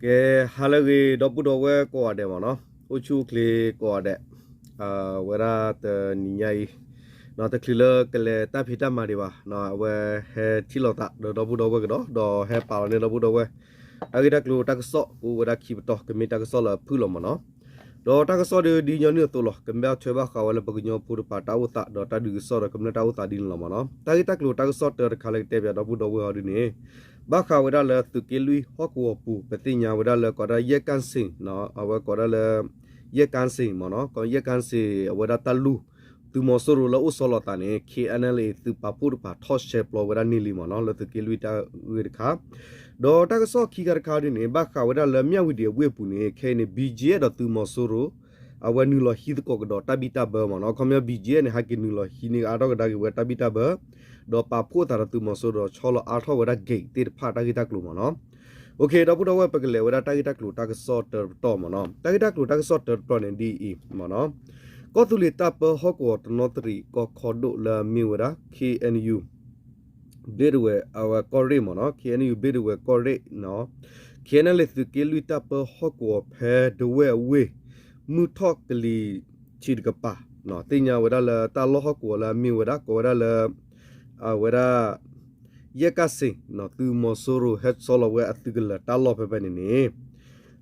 ကဲ ဟါလၢအဂ့ၤ ဒီပုၢ်ဒီဝဲၢ်ကိးဂၤဒဲးမ့ၢ်နီၤ, အိၣ်ဆူၣ်အိၣ်ချ့ကိးဂၤဒဲး, ဝဲဒၣ်တနံၤညါအံၤ, တချုးလၢကလဲၤတၢ်ဖံးတၢ်မၤဒံးဘၣ်, အဝဲဟဲထံၣ်လိာ်သးဒီးဒီပုၢ်ဒီဝဲၢ်ကဒီး, ဒီးဟဲပာ်လီၤန့ၢ်ဒီပုၢ်ဒီဝဲၢ် တၢ်ဂ့ၢ်တၢ်ကျိၤတၢ်ကစီၣ် ကအိၣ်ဝဲဒၣ်ခံပတီၢ် ကမ့ၢ်တၢ်ကစီၣ်လၢအဖုၣ်လီၤမ့ၢ်နီၤ. ဒီးတၢ်ကစီၣ်ဒ်ဒ်ညီနုၢ်အသိးလီၤ, ကမ့ၢ်အထွဲဘၣ်ဃးဝဲလၢပကညီဖိတပၤတၢ်အိၣ်သး ဒီးတၢ်ဒုးကစီၣ်ဒီးကမျၢၢ်တၢ်အိၣ်သးဒ်န့ၣ်လီၤမ့ၢ်နီၤ. တၢ်ဂ့ၢ်တၢ်ကျိၤတၢ်ကစီၣ်တၢတခါလၢကတဲပၠးဒီပုၢ်ဒီဝဲၢ်အီၤဒ်န့ၣ်, ဘၣ်ဃးဝဲဒၣ်လၢသုးက့လွံၢ်ဟီၣ်ကဝီၤပူၤ ပသ့ၣ်ညါဝဲဒၣ်လၢကိးဒၣ်ယဲၢ်ကၣ်စ့ၣ်, အဝဲကိးဒၣ်လၢ ယဲၢ်ကၣ်စ့ၣ်မ့ၢ်နီၤ, ယဲၢ်ကၣ်စ့ၣ် အဝဲဒၣ်တၢ်လူၢ် သုးမီၤစိရိၤလၢအိၣ်ဆီလီၤသးန့ၣ် KNLA သုးပာ်ဖှိၣ်တဖၣ်ထီၣ်ရှဲပျီဝဲဒၣ်န့ၢ်လံမ့ၢ်နီၤ, လၢသုးက့လွံၢ်တၢ်ဂ့ၢ်တခါ ဒီးတၢ်ကစီၣ်ခံခါတခါဒ်န့ၣ် ဘၣ်ဃးဝဲဒၣ်လၢမၠၣ်ဝတံၤအဝ့ၢ်အပူၤန့ၣ် ခဲအံၤန့ၣ် ဘီကၠ့ဒီးသုးမီၤစိရိၤ အဝဲနုာ်လီၤဟံးသကိးကဒီးတၢ်ဘံၣ်တၢ်ဘၢမ့ၢ်နီၤ, ခီပညီ ဘီကၠ့န့ၣ် ဟဲက့ၤနုာ်လီၤဟံးန့ၢ်အါထီၣ်ကဒါက့ၤဝဲတၢ်ဘံၣ်တၢ်ဘၢ, ဒီးပာ်ဖှိၣ်သးဒီးသုးမီၤစိရိၤဒီးဆီလီၤအါထီၣ်ဝဲဒၣ် gate သ့ၣ်တဖၣ်တၢ်ဂ့ၢ်တၢ်ကျိၤမ့ၢ်နီၤ. ဒီပုၢ်ဒီဝဲၢ်ပကလဲၤဝဲဒၣ်တၢ်ဂ့ၢ်တၢ်ကျိၤတၢ်ကစီၣ်တၢတပတီၢ်မ့ၢ်နီၤ, တၢ်ဂ့ၢ်တၢ်ကျိၤတၢ်ကစီၣ်တၢတပတီၢ်န့ၣ်ဒ်အံၤမ့ၢ်နီၤ, ကီၢ်သူလ့ၤတၢ်ပၢဟီၣ်ကဝီၤတနီသရံၣ်ကီၢ်ခီဒိၣ်လၢအမ့ၢ်ဝဲဒၣ် KNU ဘ့ၣ်ဒဝဲၢ် အဝဲကီၢ်ရ့ၣ်မ့ၢ်နီၤ, KNU ဘ့ၣ်ဒဝဲၢ်ကီၢ်ရ့ၣ်, KNLA သုးက့လွံၢ်တၢ်ပၢဟီၣ်ကဝီၤဖဲဒဝဲၢ်အဝ့ၢ် မုၢ်ထီၣ်ကလံၤထံးတကပၤ, သ့ၣ်ညါဝဲဒၣ်လၢတၢ်လီၢ်ဟီၣ်ကဝီၤလၢအမ့ၢ်ဝဲဒၣ် ကိးဝဲဒၣ်လၢ အဝဲဒၣ် ယဲၢ်ကၣ်စ့ၣ်, သုးမီၤစိရိၤဟဲဆီလီၤဝဲအသုးကလၢၤတၢ်လီၢ်ဖဲဖဲန့ၣ်န့ၣ်,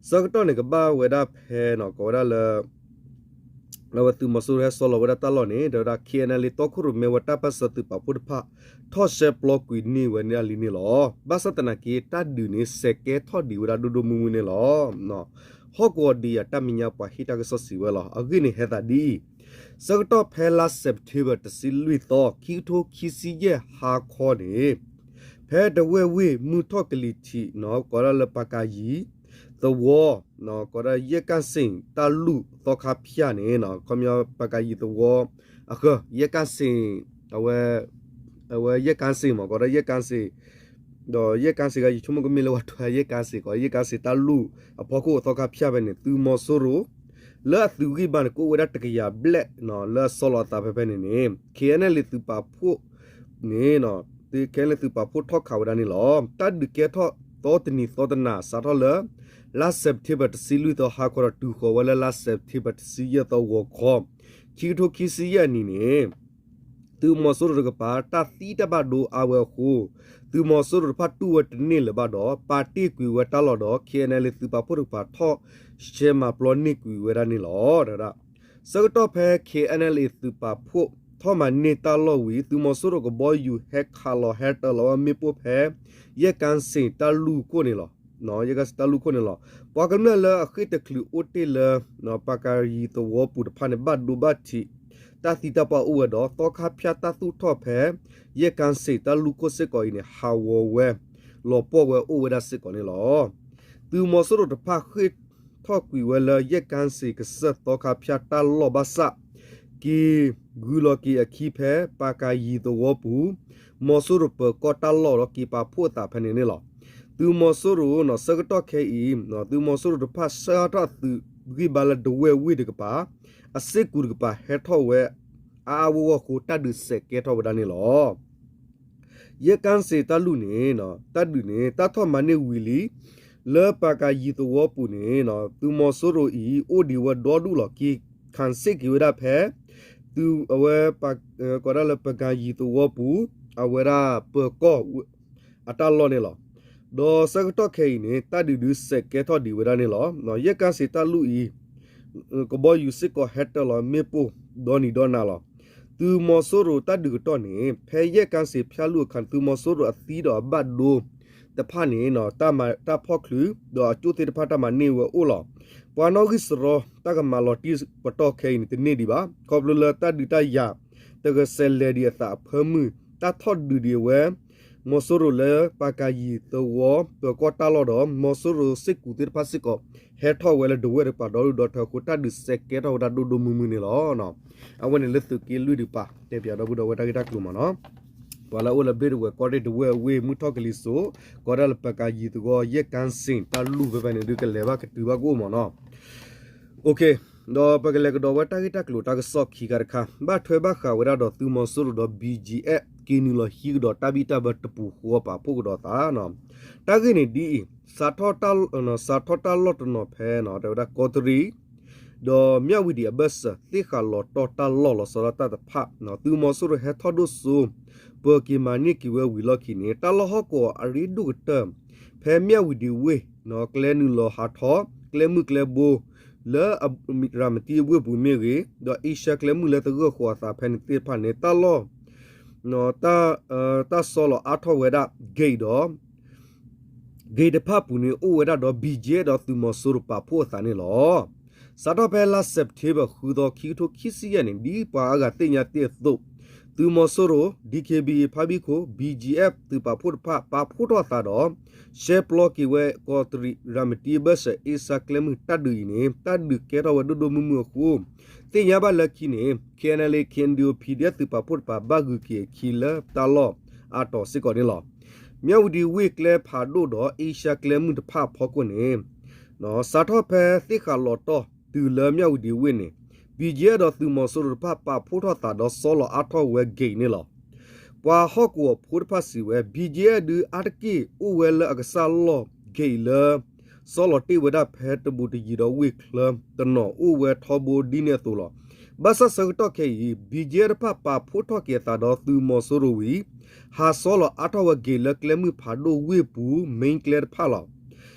ဆၢကတီၢ်န့ၣ်ကဘၣ်ဝဲဒၣ်ဖဲနီၤ ကိးဝဲဒၣ်လၢ အဝဲသုးမီၤစိရိၤဟဲဆီလီၤဝဲဒၣ်တၢ်လီၢ်န့ၣ် ဒီးဝဲဒၣ် KNLA တီခိၣ်ရိၣ်မဲဝဲတၢ်ပၢၢ်ဆၢသုးပာ်ဖှိၣ်တဖၣ် ထီၣ်ရှဲပျီကွံာ်န့ၢ်ဝဲဒၣ်လံန့ၣ်လီၤ. ဘၣ်ဆၣ်သနာ်က့ တၢ်ဒုးန့ၣ် စဲးကဲထီၣ်ဒံးဝဲဒၣ်ဒိၣ်ဒိၣ်မုၢ်မုၢ်န့ၣ်လီၤ. ဟီၣ်ကဝီၤဒံးယၤတၢ်မဲာ်ညါပှၤဟ့ၣ်တၢ်ကစီၣ်စံးဝဲလီၤ. အဂ့ၢ်န့ၣ်ဟဲသးဒ်အံၤ, ဆၢကတီၢ်ဖဲလါ September တဆံလွံၢ်သီ ခံကထိခံဆံယဲၢ်ဟါခီန့ၣ် ဖဲဒဝဲၢ်ဝ့ၢ်မုၢ်ထီၣ်ကလံၤထံးနီၤ ကိးဒၣ်လၢပကၤယံၤသဝီ ကိးဒၣ်ယဲၢ်ကၣ်စ့ၣ်တၢ်လူၢ်သီခါဖၠၣ်န့ၣ် ခီပညီပကၤယံၤသဝီ အဃၢၤ ယဲၢ်ကၣ်စ့ၣ် အဝဲ အဝဲယဲၢ်ကၣ်စ့ၣ်မ့ၢ် ကိးဒၣ်ယဲၢ်ကၣ်စ့ၣ် ဒီးယဲၢ်ကၣ်စ့ၣ်ဂၤ ယဆိကမိၣ်ကမ့ၢ်လၢဝဲထွဲယဲၢ်ကၣ်စ့ၣ် ကိးယဲၢ်ကၣ်စ့ၣ်တၢ်လူၢ်အဖီခိၣ်အသီခါဖၠၣ်ဖဲန့ၣ် သုးမီၤစိရိၤ လၢအသုးဂံၢ်ဘါန့ၣ် ကအိၣ်ဝဲဒၣ်တကယၤဘျဲၣ် လၢအဆီလီၤအသးဖဲဖဲန့ၣ်န့ၣ် KNLA သုးပာ်ဖှိၣ်န့ၣ် KNLA သုးပာ်ဖှိၣ်ထီၣ်ခးဝဲဒၣ်န့ၣ်လီၤ. တၢ်ဒုးကဲထီၣ်သီတနံၤသီတနၤ စးထီၣ်လၢ လါ September တဆံလွံၢ်သီဟါခီဒီး တုၤဃီၤဝဲလၢလါ September တဆံယဲၢ်သီဂီၤခီ ခံကထိခံဆံယဲၢ်အနံၤန့ၣ် သုးမီၤစိရိၤတကပၤ တၢ်သံတၢ်ဘၣ်ဒိအါဝဲအဃိ သုးမီၤစိရိၤတဖၣ်တူၢ်ဝဲတန့ၢ်လၢၤဘၣ်ဒီး ပာ်တ့ၢ်ကွံာ်ဝဲတၢ်လီၢ်ဒီး KNLA သုးပာ်ဖှိၣ်တကပၤထီၣ်ရှဲမၤပျီန့ၢ်ကွံာ်ဝဲဒၣ်န့ၣ်လီၤ. ဆၢကတီၢ်ဖဲ KNLA သုးပာ်ဖှိၣ်ထီၣ်မၤန့ၢ်တၢ်လီၢ်ဝံၤ သုးမီၤစိရိၤကဘီယူၤဟဲခးလီၤဟဲတၢၤလီၤဝဲမ့ၣ်ပိၢ်ဖဲ ယဲၢ်ကၣ်စ့ၣ်တၢ်လူၢ်ခိၣ်န့ၣ်လီၤ. ယဲၢ်ကၣ်စ့ၣ်တၢ်လူၢ်ခိၣ်န့ၣ်လီၤ. ပှၤကမျၢၢ်လၢအဃ့ၢ်တချုးအိၣ်တ့ၢ်လၢ ပကၤယံၤသဝီပူၤတဖၣ်န့ၣ် ဘၣ်ဒိဘၣ်ထံး တၢ်သံတၢ်ပှၢ်အိၣ်ဝဲဒီး သီခါဖၠၣ်တၢ်သူၣ်ထီၣ်ဖဲ ယဲၢ်ကၣ်စ့ၣ်တၢ်လူၢ်ခိၣ်စ့ၢ်ကီးအံၤန့ၣ် ဟးဂီၤဝဲ လီၤပှီၢ်ဝဲအိၣ်ဝဲဒၣ်စ့ၢ်ကီးန့ၣ်လီၤ. သုးမီၤစိရိၤတဖၣ်ဃ့ၢ်ထီၣ်ကွံာ်ဝဲလၢ ယဲၢ်ကၣ်စ့ၣ်ကစၢၢ်သီခါဖၠၣ်တၢ်လီၢ်ဘၣ်ဆၣ် က့ၤဂုၤလီၤက့ၤအခံဖဲ ပကၤယံၤသဝီပူၤ မီၤစိရိၤပၢၤကီၢ်တၢ်လီၢ်ဒီးက့ၤပာ်ဖှိၣ်အသးဖဲန့ၣ်န့ၣ်လီၤ. သုးမီၤစိရိၤ ဆၢကတီၢ်ခဲအံၤ သုးမီၤစိရိၤတဖၣ်ဆှၢထီၣ်သုးဂံၢ်ဘါလၢဒဝဲၢ်ဝ့ၢ်တကပၤ အစ့ၢ်ကူးတကပၤဟဲထီၣ်ဝဲ အါအါဂီၢ်ဂီၢ်အဃိ တၢ်ဒုးစဲးကဲထီၣ်ဝဲဒၣ်န့ၣ်လီၤ. ယဲၢ်ကၣ်စ့ၣ်တၢ်လူၢ်န့ၣ် တၢ်ဒုးန့ၣ် တၢ်ထီၣ်မၤန့ၢ်ဝံၤလံ လၢပကၤယံၤသဝီပူၤန့ၣ် သုးမီၤစိရိၤအံၤ အိၣ်ဒံးဝဲဒီဒူၣ်လီၤ. က့ၤခးစ့ၢ်က့ၤဝဲဒၣ်ဖဲ သုးအဝဲ ကိးဒၣ်လၢပကၤယံၤသဝီပူၤ အဝဲဒၣ်ပၢၤကီၢ် အတၢ်လီၢ်န့ၣ်လီၤ. ဒီးဆၢကတီၢ်ခဲအံၤန့ၣ် တၢ်ဒုးဒုးစဲးကဲထီၣ်ဒံးဝဲဒၣ်န့ၣ်လီၤ. ယဲၢ်ကၣ်စ့ၣ်တၢ်လူၢ်အံၤ ကဘီယူၤစ့ၢ်ကီးဟဲတၢၤလီၤမ့ၣ်ပိၢ်ဒီနံၤဒီနၤလီၤ. သုးမီၤစိရိၤတၢ်ဒုးကတီၢ်န့ၣ် ဖဲယဲၢ်ကၣ်စ့ၣ်ဖၠၣ်လူၢ်အခါန့ၣ် သုးမီၤစိရိၤအသံဒီးအဘၣ်ဒိတဖၣ်န့ၣ် တၢ်မၤတၢ်ဖီၣ်ချုး ဒီးအကၠိၣ်သ့ၣ်တဖၣ်တၢ်မၤန့ၢ်ဝဲအိၣ်လီၤ. ပှၤနီၣ်ဂံၢ်စရီတၢ်ကမၤလီၤတံၢ်ပတီၢ်ခဲအံၤန့ၣ် တန့ၢ်ဒံးဘၣ်. ခီဖျိလၢတၢ်ဒုးတၢ်ယၤ တဂဲၤဆဲးလဲၤဒံးအသးအဖၢမုၢ် တၢ်ထီၣ်ဒုးဒံးအဝဲ မီၤစိရိၤလၢပကၤယံၤသဝီ ပၢၤကီၢ်တၢ်လီၢ်ဒီး မီၤစိရိၤစ့ၢ်ကူးသ့ၣ်တဖၣ်စ့ၢ်ကီး ဟဲထီၣ်ဝဲလၢဒဝဲၢ်တကပၤဒီဒူၣ်ဒီထၢအဃိ တၢ်ဒုးစဲးကဲထီၣ်ဝဲဒၣ်ဒိၣ်ဒိၣ်မုၢ်မုၢ်န့ၣ်လီၤ. အဝဲန့ၣ်လၢသုးက့လွံၢ်တကပၤ တဲပၠးဒီပုၢ်ဒီဝဲၢ်တၢ်ဂ့ၢ်တၢ်ကျိၤမ့ၢ်နီၤ. ပှၤလၢအိၣ်လၢဘ့ၣ်ဒဝဲၢ်ကီၢ်ရ့ၣ်ဒဝဲၢ်အဝ့ၢ် မုၢ်ထီၣ်ကလံၤစိး ကိးဒၣ်လၢပကၤယံၤသဝီ ယဲၢ်ကၣ်စ့ၣ်တၢ်လူၢ်ဖဲဖဲန့ၣ် ဒုးကလဲၤဘၣ်ကတုၤဘၣ်ကအိၣ်မ့ၢ်နီၤ. ဒီးပကလဲၤကဒီးဝဲတၢ်ဂ့ၢ်တၢ်ကျိၤတၢ်ကစီၣ်ခံခါတခါ ဘၣ်ထွဲဘၣ်ဃးဝဲဒၣ်ဒီးသုးမီၤစိရိၤဒီး ဘီကၠ့အ့ၣ် က့ၤနုာ်လီၤဟံးကဒီးတၢ်ဘံၣ်တၢ်ဘၢတပူၤဃီပာ်ဖှိၣ်ကဒီးသးနီၤ. တၢ်ဂ့ၢ်န့ၣ်ဒ်အံၤ, စးထီၣ်တၢ်လီၢ်တနီၤဖဲနီၤ တဲဝဲဒၣ်ကီးတရံး ဒီးမၠၣ်ဝံၤဒံးအဘၢၣ်စၢၤ သ့ၣ်ဃးလီၤတီၢ်တၢ်လီၢ်လီၤဆီဒၣ်တၢ်တဖၣ် သုးမီၤစိရိၤဟဲထီၣ်ဒိၣ်စိ ပၢၤက့ၤမၤန့ၢ်က့ၤဝဲဝံၤလီၢ်ခံန့ၣ် တၢ်လီၢ်ဟီၣ်ကဝီၤအရ့ဒိၣ်ကတၢၢ် ဖဲမၠၣ်ဝံၤဒံးဝ့ၢ် ကျဲနုာ်လီၤဟးထီၣ် ကျဲမုၢ်ကျဲဘိ လၢရၤမတံအဝ့ၢ်ပူၤမ့ၢ်ဂ့ၤ ဒီးအ့ရှါကျဲမုၢ်လၢသဂၢၢ်ဃီၤအသးဖဲန့ၣ်သ့ၣ်တဖၣ်န့ၣ် တၢ်လီၢ် တၢ်ဆီလီၤအါထီၣ်ဝဲဒၣ် gate ဒီး gate တဖၣ်ပူၤန့ၣ် အိၣ်ဝဲဒၣ်ဒီး ဘံၣ်ကၠံအဲၣ် ဒီးသုးမီၤစိရိၤပာ်ဖှိၣ်အသးန့ၣ်လီၤ. စးထီၣ်ဖဲလါ September ဃုသီ ခံကထိခံဆံယဲၢ်န့ၣ် ဒ်ပှၤအါဂၤသ့ၣ်ညါတ့ၢ်အသိး သုးမီၤစိရိၤ DKBA ဖါဘံၣ်ခိၣ် ဘံၣ်ကၠံအဲၣ် သုးပာ်ဖှိၣ်တဖၣ် ပာ်ဖှိၣ်ထီၣ်သးဒီး ရှဲပျီက့ၤဝဲကီးတရံး ရၤမတံအဘၢၣ်စၢၤ အ့ရှါကျဲမုၢ်တၢ်ဒုးအံၤန့ၣ် တၢ်ဒုးကဲထီၣ်ဝဲဒိၣ်ဒိၣ်မုၢ်မုၢ်အဃိ သ့ၣ်ညါဘၣ်လၢခံန့ၣ် KNLA KNDO PDF သုးပာ်ဖှိၣ်တဖၣ် ဘၣ်ဂုၤက့ၤအခံလၢတၢ်လီၢ်အါတီၤစ့ၢ်ကီးန့ၣ်လီၤ. မၠၣ်ဝံၤဒံးဝ့ၢ်ကျဲဖးဒိၣ်ဒီးအ့ရှါကျဲမုၢ်တဖၣ်အဖီခိၣ်န့ၣ် စးထီၣ်ဖဲသ့ၣ်ဃးလီၤတီၢ်တုၤလၢမၠၣ်ဝံၤဒံးဝ့ၢ်န့ၣ် ဘံၣ်ကၠံအဲၣ် ဒီးသုးမီၤစိရိၤတဖၣ်ပာ်ဖှိၣ်ထီၣ်သးဒီးဆီလီၤအါထီၣ်ဝဲ gate န့ၣ်လီၤ. ပှၤဟီၣ်ကဝီၤဖိတဖၣ်စံးဝဲ ဘံၣ်ကၠံအဲၣ် ဒုးအါတက့ၢ်အိၣ်ဝဲလၢအကစၢ်လီၢ် gate လၢ ဆီလီၤတ့ၢ်ဝဲဒၣ်ဖဲတဘူးတယံၤဒီးဝ့ၢ်ချၢတနီၤအိၣ်ဝဲထီဘိဒ်န့ၣ်အသိးလီၤ. ဘၣ်ဆၣ်ဆၢကတီၢ်ခဲအံၤ ဘံၣ်ကၠံအဲၣ် တဖၣ်ပာ်ဖှိၣ်ထီၣ်က့ၤအသးဒီးသုးမီၤစိရိၤဝံၤ ဟးဆီလီၤအါထီၣ်ဝဲ gate လၢကျဲမုၢ်ဖးဒိၣ်ဝ့ၢ်ပူၤ main ကျဲတဖၣ်လီၤ.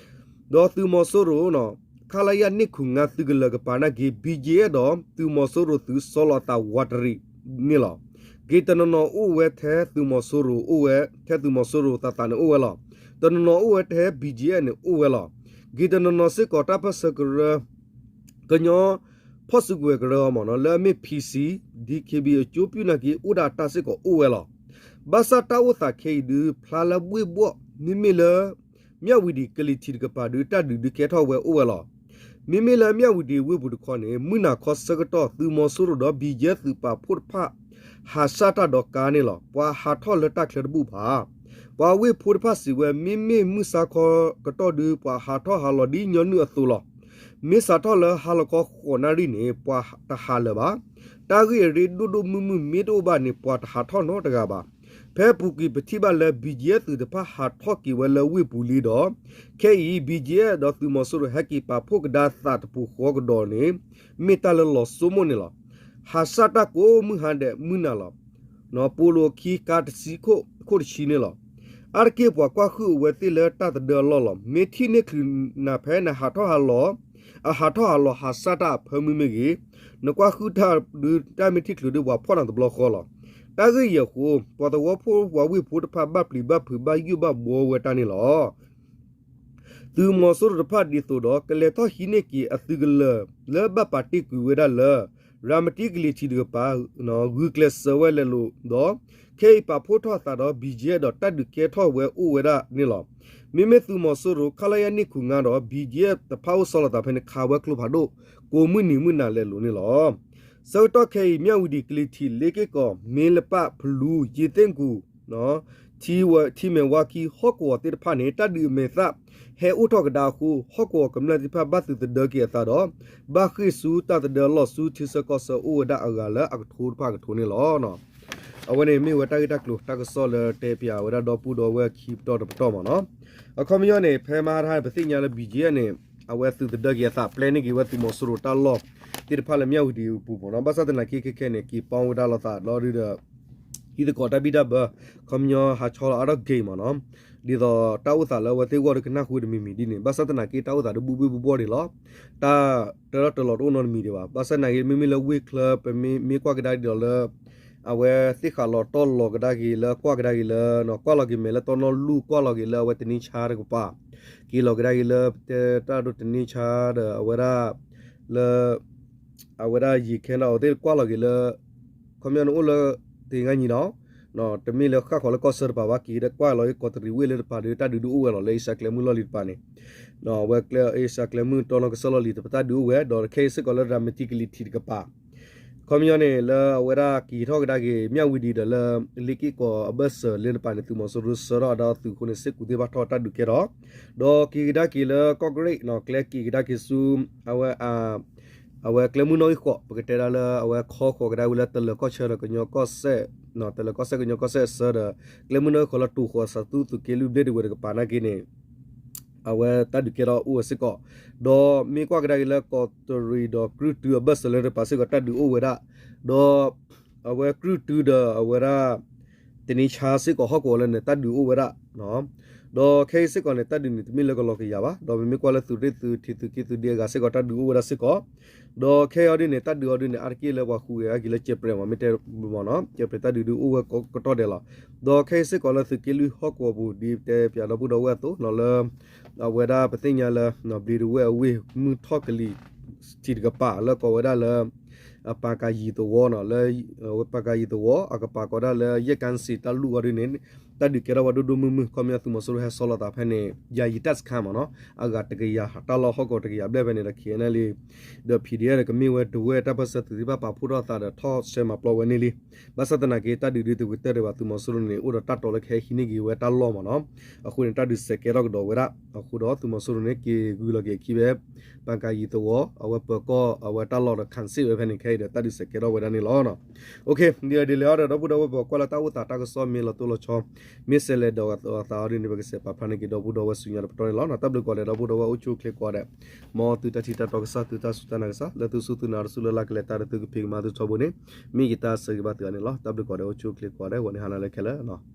ဒီးသုးမီၤစိရိၤ ခလရ နှစ်ခုငါး သုးကလၢၤကပၤနာ်က့ ဘံၣ်ကၠံအဲၣ် ဒီးသုးမီၤစိရိၤသုးဆီလီၤအသးဝးတရံးန့ၣ်လီၤ. gate တနီၤနီၤအိၣ်ဝဲထဲသုးမီၤစိရိၤအိၣ်ဝဲ ထဲသုးမီၤစိရိၤသးသးန့ၣ်အိၣ်ဝဲလီၤ. တနီၤနီၤအိၣ်ဝဲထဲ ဘံၣ်ကၠံအဲၣ် န့ၣ်အိၣ်ဝဲလီၤ. gate တနီၤနီၤစ့ၢ်ကီးတၢ်ပၢၢ်ဆၢကရၢ ကညီ ဖီၣ်စုကဝဲၤကရၢမ့ၢ်နီၤ လၢအမ့ၢ် PC, DKBA အကၠိပၠူၣ်နာ်က့ အိၣ်ဒၣ်တၢ်စ့ၢ်ကီးအိၣ်ဝဲလီၤ. ဘၣ်ဆၣ်တၢ်အိၣ်သးခဲအံၤဒုး ဖျါလၢဘှ့ၣ်ဘှီၣ် မ့မ့ၢ်လၢ မၠၣ်ဝံၤဒံးကလံၤထံးတကပၤဒုး တၢ်ဒုးဒုးကဲထီၣ်ဝဲအိၣ်ဝဲလီၤ. မ့မ့ၢ်လၢမၠၣ်ဝံၤဒံးဝ့ၢ်ပူၤတခီန့ၣ် မုၢ်နၤခီဆၢကတီၢ် သုးမီၤစိရိၤဒီး ဘံၣ်ကၠံသုးပာ်ဖှိၣ်တဖၣ် ဟးစၢ်တၢ်ဒီးကါန့ၣ်လီၤ. ပှၤဟးထီၣ်လၢတၢ်ချၢတဘူၣ်ဘၣ်. ပှၤဝ့ၢ်ဖိတဖၣ်စံးဝဲ မ့မ့ၢ်မုၢ်ဆါခီကတီၢ်ဒုး ပှၤဟးထီၣ်ဟးလီၤဒ်ညီနုၢ်အသိးလီၤ. မ့ၢ်စးထီၣ်လၢဟါလီၤခီဃိးနၣ်ရံၣ်န့ၣ် ပှၤတဟးလၢၤဘၣ်. တၢ်ဂ့ၢ်အရ့ဒိၣ်ဒိၣ်မုၢ်မုၢ်မ့ၢ်တအိၣ်ဘၣ်န့ၣ် ပှၤတဟးထီၣ်နီတဂၤဘၣ်. ဖဲအပူၤကွံာ်ပထံၣ်ဘၣ်လၢ ဘံၣ်ကၠံသုးတဖၣ်ဟးထီၣ်က့ၤဝဲလၢဝ့ၢ်ပူၤလံဒီး ခဲအံၤ ဘံၣ်ကၠံဒီးသုးမီၤစိရိၤဟဲက့ၤပာ်ဖှိၣ်ကဒါသးတပူၤဃီကဒီးန့ၣ် မ့ၢ်တၢ်လၢလီၤစိမိၣ်န့ၣ်လီၤ. ဟးစၢ်တၢ်ကိးမုၢ်ဟါဒဲးမုၢ်နၤလီၤ. ပိာ်လိာ်ခံကါတဆံခိၣ်တဆံန့ၣ်လီၤ. အါတက့ၢ်ပှၤကွၢ်ဃုာ်အဝဲသ့ၣ်လၢတၢ်သဒၢအလီၢ်လီၤ. မ့ၢ်ထံၣ်န့ၢ်ချုးနၤဖဲနဟးထီၣ်ဟးလီၤ အဟးထီၣ်ဟးလီၤဟးစၢ်တၢ်အဖၢမုၢ်မ့ၢ်ဂ့ၤ, နကွၢ်ဃုာ်တၢ်ဒုးတၢ်မ့ၢ်ထံၣ်ချုးဒုးပှၤဖီၣ်နၤတဘျီဃီလီၤ. တၢ်ဂ့ၢ်အံၤအဃိ ပှၤသဝီဖိပှၤဝ့ၢ်ဖိတဖၣ်ဘၣ်ပျံၤဘၣ်ဖုးဘၣ်ယိၣ်ဘၣ်ဘှီဝဲတၢ်န့ၣ်လီၤ. သုးမီၤစိရိၤတဖၣ်ဒ်သိးဒီး ကလဲၤထီၣ်ဟံးန့ၢ်က့ၤအသုးကလၢၤလၢဘၣ်ပာ်တ့ၢ်ကွံာ်ဝဲဒၣ်လၢ ရၤမတံကလံၤထံးတကပၤ ဂုာ်ကျဲးစၢးဝဲလဲၤလိာ်ဒီး ခဲအံၤပာ်ဖှိၣ်ထီၣ်အသးဒီး ဘံၣ်ကၠံဒီးတၢ်ဒုးကဲထီၣ်ဝဲအိၣ်ဝဲဒၣ်န့ၣ်လီၤ. မ့မ့ၢ်သုးမီၤစိရိၤ ခလရ နှစ်ခုငါး ဒီး ဘံၣ်ကၠံတဖၣ်အိၣ်ဆီလီၤသးဖဲန့ၣ် ခးဝဲကျိဖးဒိၣ် ကိးမုၢ်နံၤမုၢ်နၤလဲၤလိာ်န့ၣ်လီၤ. ဆၢကတီၢ်ခဲအံၤ မၠၣ်ဝံၤဒံး ကလံၤထံး လ့က့ၢ်ကီၢ် မ့လပၣ် ဖလူ ယ့သ့ၣ်ကူၣ် ထံမဲာ်ဝါခံ ဟီၣ်ကဝီၤသ့ၣ်တဖၣ်န့ၣ် တၢ်ဒုးအမဲာ်သၣ် ဟဲအိၣ်ထီၣ်ကဒါအဃိ ဟီၣ်ကဝီၤကမျၢၢ်သ့ၣ်တဖၣ်ဘၣ်သုးသဒၢက့ၤအသးဒီး ဘၣ်ဃ့ၢ်ဆူတၢ်သဒၢအလီၢ်ဆူထံဆၢကီၢ်ဆၢအိၣ်ဝဲဒၣ်အဂၤလၢအကထိတဖၣ်အကထိန့ၣ်လီၤ. အဝဲန့ၣ်မ့ၢ်ဝဲတၢ်ဂ့ၢ်တၢ်ကျိၤတၢ်ကစီၣ်လၢတဲပၠးဝဲဒၣ်ဒီပုၢ်ဒီဝဲၢ်ခံပတီၢ်တပတီၢ်မ့ၢ်နီၤ. အခီပညီန့ၣ် ဖဲမဟါတဟါန့ၣ် ပသ့ၣ်ညါလၢ ဘံၣ်ကၠံန့ၣ် အဝဲသုးသဒၢက့ၤအသး ပျဲန့ၢ်က့ၤဝဲသုးမီၤစိရိၤတၢ်လီၢ်သ့ၣ်တဖၣ်လၢမၠၣ်ဝံၤဒံးအပူၤမ့ၢ်နီၤ. ဘၣ်ဆၣ်သနာ်က့ခဲခဲန့ၣ် က့ၤပီဝဲဒၣ်လိာ်သးဒီးဒုဒီး ဟံၣ်သကိးတၢ်ဘံၣ်တၢ်ဘၢ ခီပညီဟးဆီလီၤအါထီၣ် gate မ့ၢ်နီၤ. ဒ်သိးတၢ်အိၣ်သးလၢအဝဲသ့ၣ်ဂီၢ်ဒီးကနၢ်ဟူတမံၤမံၤဒ်န့ၣ် ဘၣ်ဆၣ်သနာ်က့တၢ်အိၣ်သးဒီးဘှ့ၣ်ဘှ့ၣ်ဘှီၣ်ဘှီၣ်ဒံးလီၤ. တၢ်တၢ်လီၢ်တၢ်လီၢ်တအိၣ်နီတမံၤဒံးဘၣ်. ဘၣ်ဆၣ်သနာ်က့ မ့မ့ၢ်လၢဝ့ၢ်ချၢ ပမ့ၢ်ကွၢ်ကဒါက့ၤဒီးလၢ အဝဲသ့ၣ်ဃးလီၤတီၢ်လီၤကဒါက့ၤလၢကွၢ်ကဒါက့ၤလၢ ကွၢ်လီၤက့ၤမဲာ်လၢတီနီၢ်လူၢ် ကွၢ်လီၤက့ၤလၢအဝဲတနံၣ်ဆါတကပၤ က့ၤလီၤကဒါက့ၤလၢ တၢ်ဒိးတနံၣ်ဆါဒီးအဝဲဒၣ် လၢ အဝဲဒၣ်ယံၤခဲဒီးအဝဲသ့ၣ်ကွၢ်လီၤက့ၤလၢ ခီပညီန့ၣ်အိၣ်လၢ တ့ငါညီဒီး တမ့ၢ်လၢဃၣ်ဃီၤလၢကီၢ်ဆၢတပၤဘၣ် က့ၤဒီးကွၢ်လီၤက့ၤကီးတရံးဝ့ၢ်လၢတပၤဒီး တၢ်ဒုးဒုးအိၣ်ဝဲလီၤ လၢအ့ရှါကျဲမုၢ်လီၢ်လံၤတပၤန့ၣ် အဝဲကျဲအ့ရှါကျဲမုၢ်တီနီၢ်ကစၢၢ်လီၢ်လံၤတပၤ တၢ်ဒုးအိၣ်ဝဲ ဒီးခဲအံၤစ့ၢ်ကီးလၢရၤမတံကလံၤထံးတကပၤ ခီပညီန့ၣ် လၢအဝဲဒၣ်က့ၤထီၣ်ကဒါက့ၤ မၠၣ်ဝံၤဒံးဒီးလၢ လ့က့ၢ်ကီၢ်အဘၢၣ်စၢၤလၢတပၤန့ၣ် သုးမီၤစိရိၤဆှၢထီၣ်အဒီသုးအဃိန့ၣ် စ့ၢ်ကီးသ့ၣ်တဖၣ်ထီၣ်တၢ်ဒုးကဲထီၣ် ဒီးက့ၤကဒါက့ၤလၢကီၢ်ကရ့ၣ် ကျဲက့ၤကဒါက့ၤဆူ အဝဲအ အဝဲကျဲမုၢ်နီၣ်ဂံၢ်ဃိး ပကတဲဒၣ်လၢအဝဲခီဃိးကဒါဝံၤလၢတလၢၤကီၢ်ဆၢဒီးကညီကီၢ်စဲၣ်, တလၢၤကီၢ်စဲၣ်ကညီကီၢ်စဲၣ်အဆၢဒီး ကျဲမုၢ်နီၣ်ဂံၢ်ဃိးလၢတူၢ်ဃိးအစးသူ သုးက့လွံၢ်ဘျ့ၣ်တဝဲၢ်တကပၤနာ်က့န့ၣ် အဝဲတၢ်ဒုးကဲထီၣ်အိၣ်ဝဲစ့ၢ်ကီး, ဒီးမ့ၢ်ကွၢ်ကဒါက့ၤလၢကီးတရံးဒီးကြုၢ်တုအဘၢၣ်စၢၤလၢတကပၤစ့ၢ်ကီးတၢ်ဒုးအိၣ်ဝဲဒၣ်, ဒီး အဝဲကြုၢ်တုဒီးအဝဲဒၣ် တနံၤဆါစ့ၢ်ကီးဟီၣ်ကဝီၤလၢန့ၣ် တၢ်ဒုးအိၣ်ဝဲဒၣ်, ဒီးခဲအံၤစ့ၢ်ကီးန့ၣ် တၢ်ဒုးန့ၣ်တမ့ၢ်လၢကလီၤကယၤဘၣ်, ဒီးပမ့ၢ်ကွၢ်လၢသုးရ့ၣ်သုးထံးသုးက့သုးဒ့အဂၤစ့ၢ်ကီးတၢ်ဒုးအိၣ်ဝဲဒၣ်စ့ၢ်ကီး, ဒီးခဲအံၤအီၤဒ်န့ၣ် တၢ်ဒုးအီၤဒ်န့ၣ် အါတက့ၢ်လၢပှၤဃုဂဲၤအဂ့ၤလၢကဲးပြဲးမ့ၢ်တဲမ့ၢ်နီၤ ကဲးပြဲးတၢ်ဒုးဒုးအိၣ်ဝဲကတီၢ်ဒဲးလီၤ, ဒီးခဲအံၤစ့ၢ်ကီးလၢသုးက့လွံၢ်ဟီၣ်ကဝီၤပူၤဒ်တဲပၠးဒီပုၢ်ဒီဝဲၢ်အသိးနီၤလၢ အဝဲဒၣ်ပသ့ၣ်ညါလၢ ဘျံးတဝဲၢ်အဝ့ၢ်မုၢ်ထီၣ်ကလံၤထံးတကပၤလၢကိးဝဲဒၣ်လၢ ပၤကၤယံၤသဝီနီၤ လၢ ပၤကၤယံၤသဝီအကပၤကိးဒၣ်လၢယဲၢ်ကၣ်စံးတၢ်လူၢ်အီၤဒ်န့ၣ် တၢ်ဒုးကဲထီၣ်ဝဲဒိၣ်ဒိၣ်မုၢ်မုၢ် ခီပညီသုးမီၤစိရိၤဟဲဆီလီၤသးဖဲန့ၣ် ယၤယံၤတၢ်စခါမ့ၢ်နီၤ အဂၤတကယၤတၢ်လီၢ်ဟီၣ်ကဝီၤတကယၤဘျဲၣ်ဖဲန့ၣ်ဒီး ခ့ၣ်အဲၣ်လ့ ဒီး ဖံၣ်ဒံၣ်အၣ် ဒီးကမ့ၢ်ဝဲဒဝဲၢ်တၢ်ပၢၢ်ဆၢသုးသ့ၣ်တဖၣ်ပာ်ဖှိၣ်ထီၣ်သးဒီးထီၣ်ဆဲးမၤပျီဝဲန့ၣ်လံ, ဘၣ်ဆၣ်သနာ်က့တၢ်ဒုးဒုးတဝံၤတၢၢ်ဒံးဘၣ် သုးမီၤစိရိၤန့ၣ် အိၣ်ဒီးတၢ်တီလၢကဟဲဟံးန့ၢ်က့ၤဝဲတၢ်လီၢ်မ့ၢ်နီၤ, အဃိန့ၣ် တၢ်ဒုးစဲးကဲထီၣ်ကဒီးဝဲဒၣ်, အဃိဒီးသုးမီၤစိရိၤန့ၣ် က့ၤဂုာ်လီၤက့ၤအခံဖဲ ပၤကၤယံၤသဝီ အဝဲပၢၤကီၢ်အဝဲတၢ်လီၢ်ဒီး ခၣ်စ့ၣ်ဝဲဖဲန့ၣ် ခဲအံၤဒီးတၢ်ဒုးစဲးကဲထီၣ်ဝဲဒၣ်န့ၣ်လီၤ. ဒ်လဲၣ်ဒ်လဲၣ်အီၤဒီးဒီပုၢ်ဒီဝဲၢ်ပှၤကွၢ်လၢတၢ်အိၣ်သးတၢ်ကစီၣ်မ့ၢ်လီၤတိၢ်လီၤဆီ မ့ၢ်စဲးလဲၤဒီးအသးအီၤဒ်န့ၣ် ပကစဲးပာ်ဖျါန့ၢ်က့ၤဒီပုၢ်ဒီဝဲၢ်ဆူညါတပတီၢ်န့ၣ်လီၤ. တၢ်ဘျုးကိးဂၤဒဲးဒီပုၢ်ဒီဝဲၢ်အိၣ်ဆူၣ်အိၣ်ချ့ကိးဂၤဒဲး, မ်သုတၢ်ထံၣ်တၢ်တီကစၢ်သုတၢ်စူၢ်တၢ်နာ်ကစၢ် လၢသုစူၢ်သုနာ်တစူၢ်လၢ်လၢ်ကလဲၤတၢ်ဒီးသုကဖံးကမၤသုထီဘိန့ၣ် မ့ၢ်ယတၢ်ဆၢဂ့ၤဘၣ်သုဂၤန့ၣ်လီၤ. တၢ်ဘျုးကိးဂၤဒဲးအိၣ်ဆူၣ်အိၣ်ချ့ကိးဂၤဒဲး ဂီၤန့ၣ်ဟါနၤလၢခဲလၢာ်